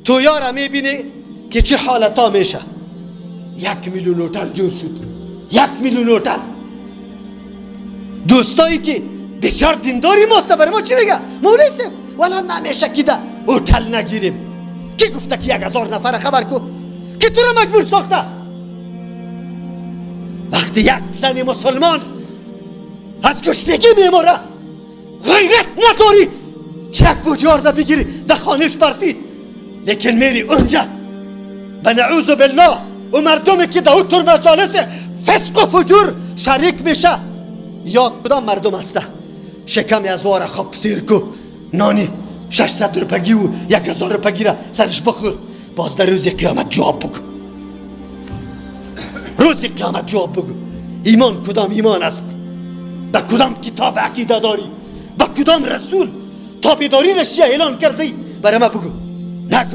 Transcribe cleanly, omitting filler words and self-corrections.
تویا میبینی که چه حالتا میشه. 1 میلیون هتل جور شد، 1 میلیون هتل. دوستایی که بسیار دینداری ماست، برای ما چی میگه؟ مولوی صاحب، والا نمیشه که ده هتل نگیریم. کی گفته که 1000 نفر خبر کو که تو رو مجبور ساخته؟ وقتی یک زن مسلمان از گشنگی میموره، غیرت نداری که یک بجار بگیری در خانهش برتی، لیکن میری اونجا و نعوذ بالله و مردمی که در اون مجالس فسق و فجور شریک میشه یا کدام مردم هسته، شکم از واره خواب سیر کو، نانی 600 روپگی و 1000 روپگی را سرش بخور. باز در روز قیامت جواب بگو، روز قیامت جواب بگو. ایمان کدام ایمان است؟ به کدام کتاب عقیده داری؟ به کدام رسول تابعداری را اعلان کردی؟ برای ما بگو. نگو.